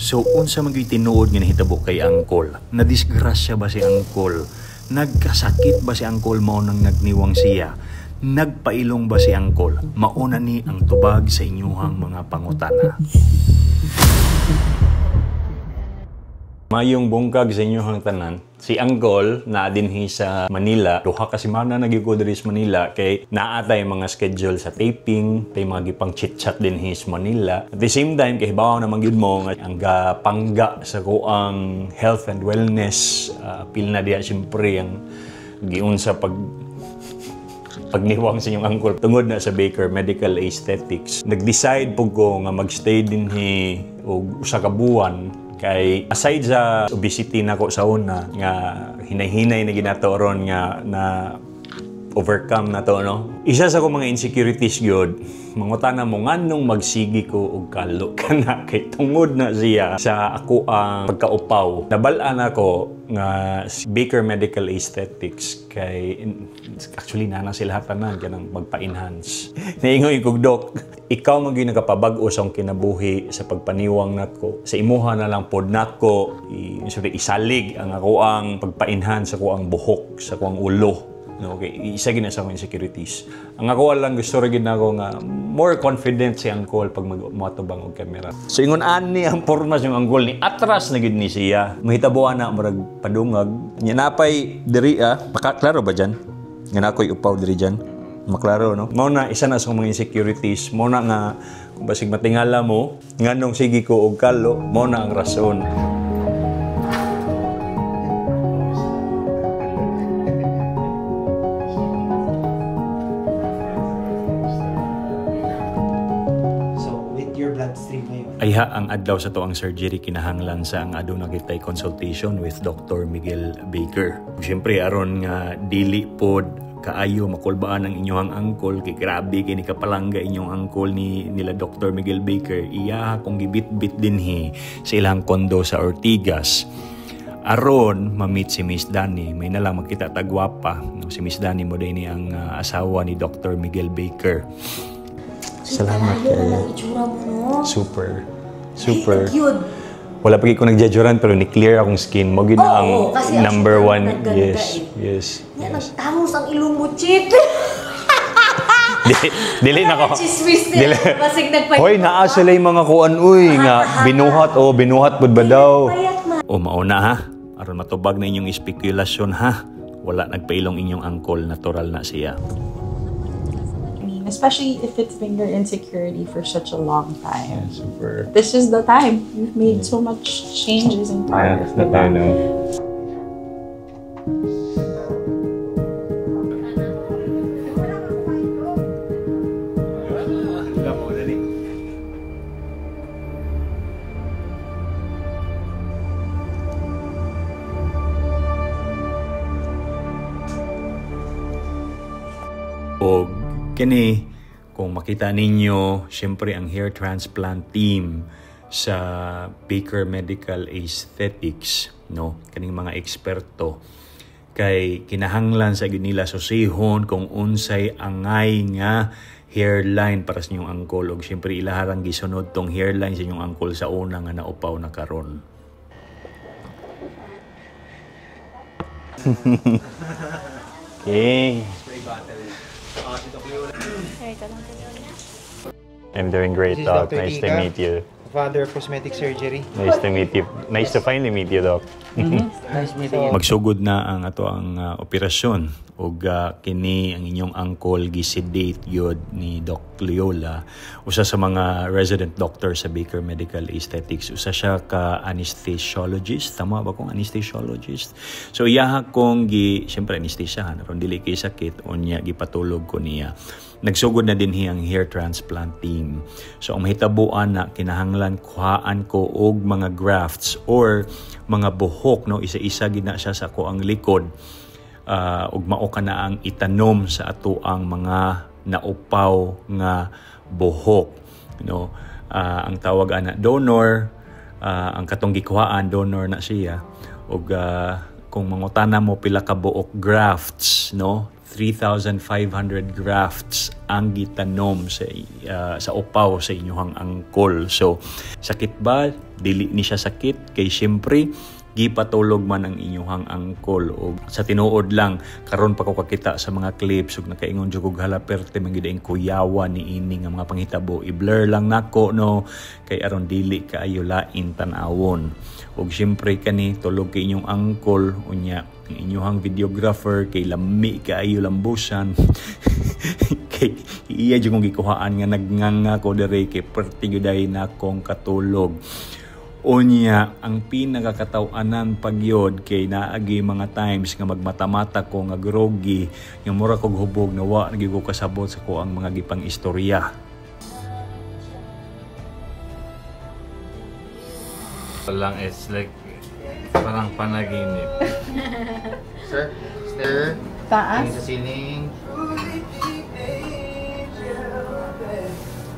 So unsa man gyud tinuod nga nahitabo kay Uncle? Nadisgrasya ba si Uncle? Nagkasakit ba si Uncle mao nang nagniwang siya? Nagpailong ba si Uncle? Mauna ni ang tubag sa inyuhang mga pangutana. Mayong bungkag sa inyong tanan. Si Uncle naa dinhi sa Manila. Duha ka semana na gyud ko diri sa Manila kay naa tay mga schedule sa taping, tay mga gipang chit-chat dinhi sa Manila. At the same time kay hibaw naman gyud mo nga ang gapangga sa kuang health and wellness, apil na diha siyempre ang giunsa pagniwang sa inyong uncle tungod na sa Baker Medical Aesthetics. Nag-decide pug ko nga magstay dinhi og usa ka buwan kay aside sa obesity nako sa una nga hinay-hinay na ginato ron nga na overcome na to, no? Isa sa akong mga insecurities gyud, mangutana mo nganong magsigi ko og kalo kana kay tungod na siya sa ako ang pagkaupaw. Nabal-an ako nga si Baker Medical Aesthetics kay actually nana sila tanan kanang magpa-enhance. Niingoy kog, "Dok, ikaw man gyud nakapabag-o sa akong kinabuhi sa pagpaniwang nako. Sa imuha na lang pod nako sorry, isalig ang ako ang pagpa-enhance sa ako ang buhok, sa ako ang ulo." No, okay, isa gid na sa akong insecurities. Ang ako lang gusto ra gid nako nga more confident si Uncle pag moatubang og camera. So ingon ani ang porma sa Uncle ni atras na gid ni siya. Mahitabuan na murag padungag. Nya napay diri ah, klaro ba dyan? Nga na ako'y upaw diri dyan. Maklaro, no? Mao na isa na sa akong mga insecurities. Mao na nga kung basig matingala mo nganong sige ko og kalo, mao na ang rason. So, with your bloodstream ngayon, Ayha ang adlaw sa tuang surgery, kinahanglan sa ang aduna kitay consultation with Dr. Miguel Baker. Siyempre aron nga dili pod kaayo makulbaan ang inyong uncle kay grabe kini kapalangga inyong uncle ni nila Dr. Miguel Baker, iya kong gibit-bit dinhi sa ilang kondo sa Ortigas aron ma-meet si Miss Dani. May na lang makita tagwapa, no? Si Miss Dani mo ni ang asawa ni Dr. Miguel Baker. Salamat Kalayo na kayo. lang itsura mo, no? Super. Super. Ay, cute. Wala pa ko nagjajuran pero ni-clear akong skin. Mo gyud na Oo, ang kasi number actually, one. nagganda Yes. eh. Yes. Nga, nagtamos ang ilong mo, Chip. Dili, dili na ko. Chismis nila. Basig nagpayat. Hoy, naa sila yung mga kuan uy nga binuhat o binuhat pud ba daw. Payat man. O mauna ha. Aron matubag na inyong espekulasyon ha. Wala nagpailong inyong uncle, natural na siya. I mean, especially if it's been your insecurity for such a long time. Super. This is the time. You've made so much changes and progress, diba? Know. Og kini kung makita ninyo, syempre ang hair transplant team sa Baker Medical Aesthetics, no, kaning mga eksperto kay kinahanglan sa gyud nila susihon kung unsay angay nga hairline para sa inyong uncle og syempre ilaharang gisunod tong hairline sa inyong uncle sa una nga naupaw na karon. Okay. I'm doing great, This is Doc. Dr. Nice to Tika. Meet you. Father of cosmetic surgery. Nice to meet you. Nice to finally meet you, Doc. Nice meeting you. Magsugod na ang ato ang operasyon ug kini ang inyong uncle gisedate gyud ni Doc Loyola, usa sa mga resident doctor sa Baker Medical Aesthetics. Usa siya ka anesthesiologist, tama ba kung anesthesiologist? So iyaha kong gi syempre anesthesiahan aron dili kay sakit. Unya gipatulog ko niya. Nagsugod na din ang hair transplant team. So ang mahitabuan na kinahanglan kuhaan ko og mga grafts or mga buhok, no, isa-isa gid na siya sa ako ang likod, ug mao ka na ang itanom sa ato ang mga naupaw nga buhok, no. Ang tawag ana donor, ang katong gikuhaan donor na siya. Ug kung mangutana mo pila ka buok grafts, no, 3,500 grafts ang gitanom sa upaw sa inyong angkol. So, sakit ba? Dili ni siya sakit kay syempre gipatulog man ang inyong angkol. O sa tinuod lang, karon pa ko kakita sa mga clips ug nakaingon jud kog, "Hala, perte man gid ang kuyawa ni ini nga mga panghitabo." I-blur lang nako, no, kay aron dili kaayo lain tan-awon. Ug syempre kani tulog kay inyong angkol, unya ang inyong videographer kay lami kaayo lambusan, kay iya jud kong gikuhaan nga nagnganga ko dere kay perti gyud ay nakong katulog. Unya, ang pinakakatawanan pagyod kay naagi mga times nga magmata-mata ko nga groggy, nga mura kog hubog na wa na ko kasabot sa ko ang mga gipang istorya. Lang, it's like parang panaginip. Sir, sir, Taas. tingin sa ceiling.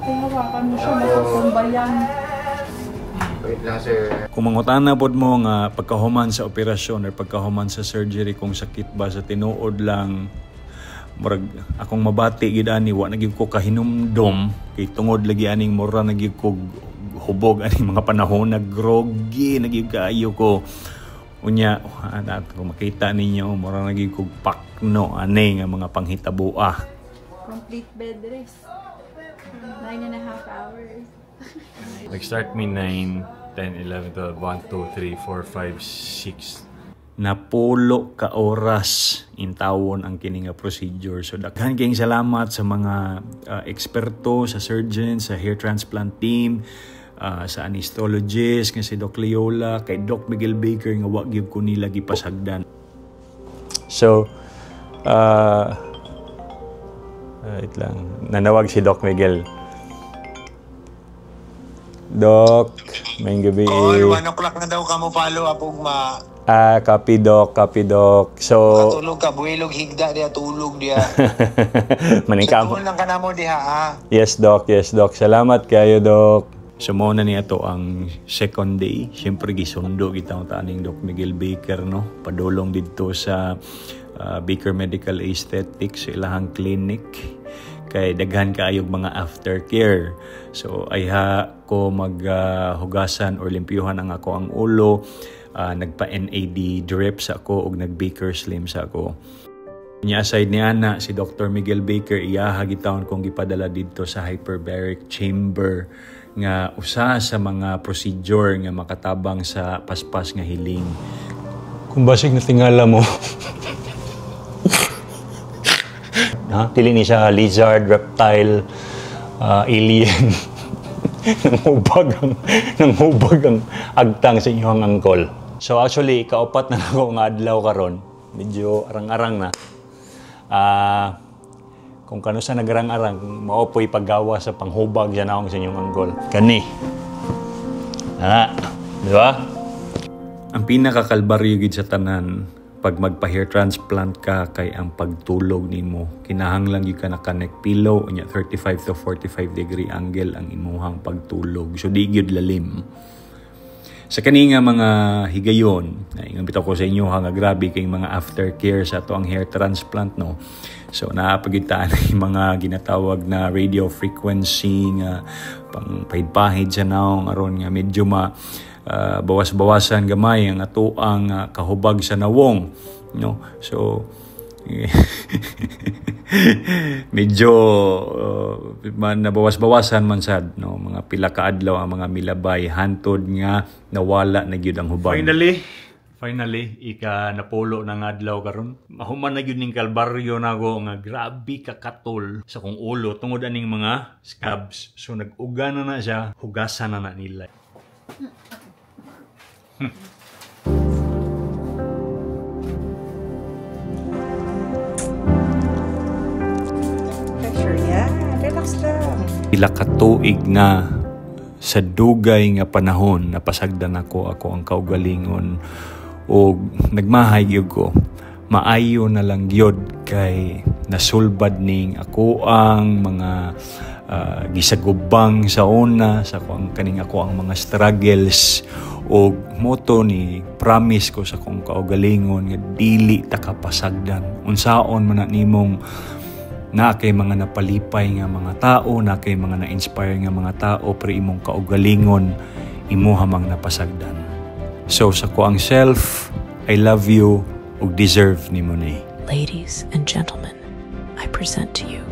Ay, hawakan mo siya. Makakumba yan. Wait lang, sir. Kung mangutana pod mo nga pagkahuman sa operasyon or pagkahuman sa surgery kung sakit ba, sa tinuod lang, murag akong mabati gid ani, wa na gyud ko kahinumdom kay tungod lagi aning mura na gyud ko hubog aning mga panahon, nag-groggy na gyud kaayo ko. Unya at kung makita ninyo, mura na gyud kog pakno ani nga mga panghitaboa. Complete bed rest. 9.5 hours. Nag-start me 9, 10, 11, 12, 1, 2, 3, 4, 5, 6. 10 ka oras intawon ang kini nga procedure. So daghan kayong salamat sa mga eksperto, sa surgeon, sa hair transplant team, sa anesthesiologist nga si Doc Leola, kay Doc Miguel Baker nga wa gyud ko nila gipasagdan. So, wait lang. Nanawag si Doc Miguel. Doc, maayong gabii. Call, 1 o'clock na daw ka mo follow up ugma. Ah, copy, Doc, copy, Doc. So, Katulog ka, buwilog higda diya, tulog diya. Maning Sa lang ka na mo diha ah. Yes, Doc. Yes, Doc. Salamat kayo, Doc. So, mao na niya to ang second day. Siyempre, gisundo kita ang taning Doc Miguel Baker, no? Padulong dito sa Baker Medical Aesthetics, sa ilahang clinic. Kay daghan kaayog mga aftercare. So, ayha ko maghugasan or limpyuhan ang ako ang ulo. Nagpa-NAD drip sa ako ug nag-Baker Slim sa ako. Nya aside ni ana, si Dr. Miguel Baker iyaha gitawon kong gipadala didto sa hyperbaric chamber nga usa sa mga procedure nga makatabang sa paspas nga healing. Kung basig na tingala mo, ha? Dili ni siya lizard, reptile, alien. Nanghubag ang agtang sa inyong angkol. So actually, kaupat na nako nga adlaw karon. Medyo arang-arang na. Kung kano sa nagarang-arang, mao po'y paggawa sa panghubag sa naong sa inyong angkol. Kani. Ah, di ba? Ang pinakakalbaryo gid sa tanan pag magpa-hair transplant ka kay ang pagtulog nimo, kinahanglan gyud ka naka-neck pillow, unya 35 to 45 degree angle ang imuhang pagtulog, so di gyud lalim. Sa kani nga mga higayon, ingon bitaw ko sa inyo ha, nga grabe kay mga aftercare sa ato ang hair transplant, no? So naa pa gyud ta ang mga ginatawag na radio frequency nga pang pahid-pahid sa naong aron nga medyo ma bawas-bawasan gamay ang atoang kahubag sa nawong, no? So medyo man nabawas-bawasan man sad, no, mga pila ka adlaw ang mga milabay hantod nga nawala na gyud ang hubag. Finally, ika napulo na nga adlaw karon. Mahuman na gyud ning kalbaryo nako nga grabe ka katol sa kong ulo tungod aning mga scabs. So nag-uga na na siya, hugasan na na nila. Pressure, yeah. Relax lang. Pila ka tuig na sa dugay nga panahon napasagdan ako ako ang kaugalingon og nagmahay gyud ko. Maayo na lang gyud kay Nasulbad ning ako ang mga gisagubang sa una sa ako ang kaning ako ang mga struggles og mao to ni promise ko sa akong kaugalingon nga dili ta ka pasagdan unsaon man na nimong naa kay mga napalipay nga mga tao, naa kay mga na-inspire nga mga tao, pero imong kaugalingon imuha mang napasagdan. So sa akoang self, I love you ug deserve nimo ni. Ladies and gentlemen, I present to you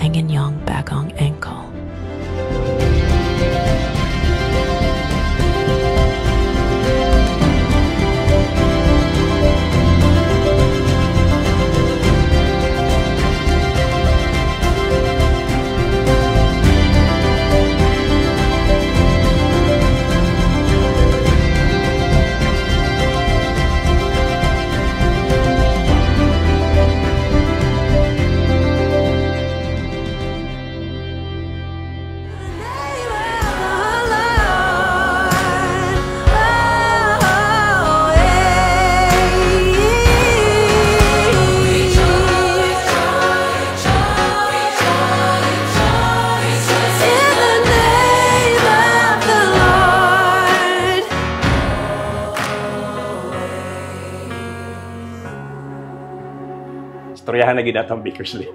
Ang Inyong Bagong Angkol. In the name of the Lord. Istoryahan na gyud atong Baker Slim.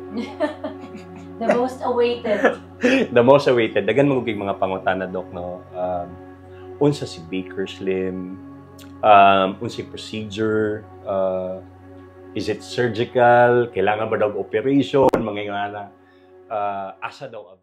The most awaited. The most awaited. Daghan man gud mga pangutana, Doc, no. Unsa si Baker Slim? Unsay procedure? Is it surgical? Kailangan ba daw operation? Mga nga na. Asa daw available?